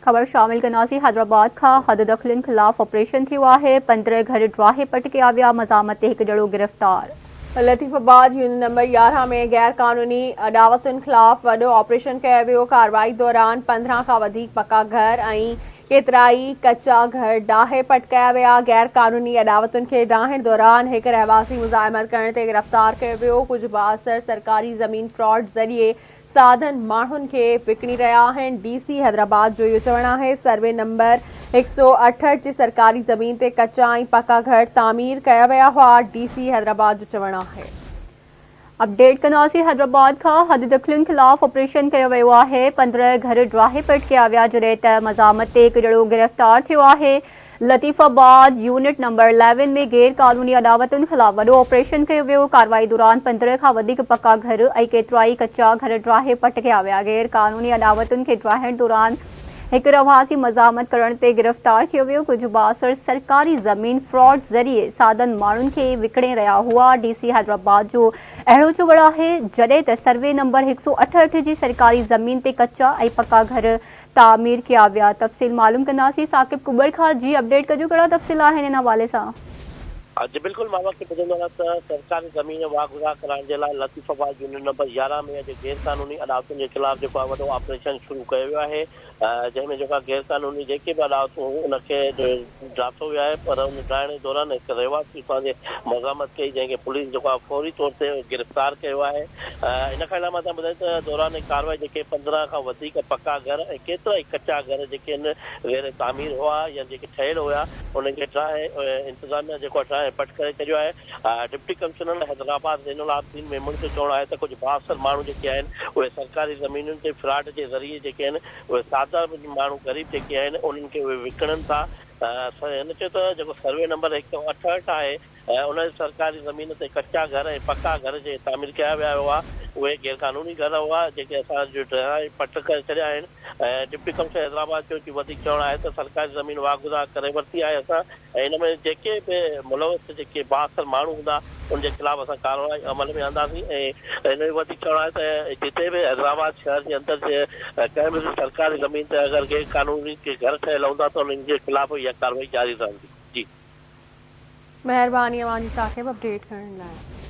خبر شامل ڪنداسين حيدرآباد کان حد دخلين خلاف آپريشن ٿيو آهي، 15 گهر ڊاهي پٽ ڪيا ويا، مزاحمت تي هڪ ڄڻو گرفتار. لطيف آباد يونين نمبر 11 ۾ غير قانوني اڏاوتن خلاف وڏو آپريشن ڪيو ويو، ڪارروائي دوران 15 کان وڌيڪ پڪا گهر ۽ ڪيترائي ڪچا گهر ڊاهي پٽ ڪيا ويا، غير قانوني اڏاوتن کي ڊاهڻ دوران هڪ رهواسي مزاحمت ڪرڻ تي گرفتار ڪيو ويو، ڪجهه بااثر سرڪاري زمين فراڊ ذريعي سادن ماڻهن کي وڪڻي رهيا آهن، ڊي سي حيدرآباد جو اهو چوڻ آهي سروي نمبر 168 جي سرڪاري زمين تي ڪچا ۽ پڪا گهر تعمير ڪيا ويا هئا، ڊي سي حيدرآباد جو چوڻ آهي. اپڊيٽ ڪنداسين حيدرآباد کان حد دخلين خلاف آپريشن ڪيو ويو آهي، 15 گهر ڊاهي پٽ ڪيا ويا جڏهن ته مزاحمت تي هڪ ڄڻو گرفتار ٿيو آهي، لطيف آباد يونٽ نمبر اليون ۾ غير قانوني اڏاوتن خلاف وڏو آپريشن ڪيو ويو، ڪارروائي دوران 15 کان وڌيڪ پڪا گهر ۽ ڪيترائي ڪچا گهر ڊاهي پٽ ڪيا ويا، غير قانوني اڏاوتن کي ڊاهڻ دوران هڪ رهواسي مزاحمت ڪرڻ تي گرفتار ڪيو ويو، ڪجهه بااثر سرڪاري زمين فراڊ ذريعي سادن ماڻهن کي وڪڻي رهيا هئا، ڊي سي حيدرآباد جو اهڙو چوڻ آهي، جڏهن ته سروي نمبر 168 جي سرڪاري زمين تي ڪچا ۽ پڪا گهر تعمير ڪيا ويا تفصيل معلوم ڪنداسين ثاقب ڪٻر کان جي اپڊيٽ ڪجو ڪهڙا تفصيل آهن ان حوالي سان. جي بلڪل مان اوهان کي ٻڌندو هلان ته سرڪاري زمين واگذار ڪرائڻ جي لاء لطيف آباد يونين نمبر 11 ۾ اڄ غير قانوني اڏاوتن جي خلاف جيڪو آهي وڏو آپريشن شروع ڪيو ويو آهي جنهن ۾ جيڪو آهي غير قانوني جيڪي به اڏاوتون هيون ان کي ڊاٿو ويو آهي پر ان ڊاهڻ جي دوران هڪ رهواسي اتان جي مزاحمت ڪئي جنهن کي پوليس جيڪو آهي فوري طور تي گرفتار ڪيو آهي ان کان علاوه مان توهان ٻڌايان ته دوران ڪارروائي جيڪي 15 کان وڌيڪ پڪا گهر ۽ ڪيترائي ڪچا گهر جيڪي آهن غير تعمير هئا يا جيڪي ٺهيل هيا انهن کي ڊاهي انتظاميا جيڪو آهي ڊاهي پٽ ڪري ڇڏيو آهي. ڊپٽي ڪمشنر حيدرآباد زين العابدين ميمڻ جو چوڻ آهي ته ڪجهه بااثر ماڻهو جيڪي آهن اهي سرڪاري زمينن تي فراڊ جي ذريعي جيڪي آهن اهي سادا ماڻهو غريب جيڪي آهن انهن کي اهي وڪڻن ٿا. هن چيو ته جيڪو سروي نمبر 168 آهي ۽ ان سرڪاري زمين تي ڪچا گهر ۽ پڪا گهر جيڪي تعمير ڪيا ويا هئا، اهي غيرقانوني گهر هئا، جيڪي اسان جو ڊهرائي پٽ ڪري ڇڏيا آهن ۽ ڊپٽي ڪمشنر حيدرآباد جو وڌيڪ چوڻ آهي ته سرڪاري زمين واگذار ڪري ورتي آهي اسان ۽ ان ۾ جيڪي به ملوث جيڪي بااثر ماڻهو هوندا ان جي خلاف اسان ڪارروائي عمل ۾ آنداسين ۽ هن جو وڌيڪ چوڻ آهي ته جتي به حيدرآباد شهر جي اندر ڪنهن به سرڪاري زمين تي اگر غيرقانوني ڪي گهر ٺهيل هوندا ته انهن جي خلاف اها ڪارروائي جاري رهندي. جي. مهرباني اوهان جي ثاقب اپڊيٽ ڪرڻ لاء.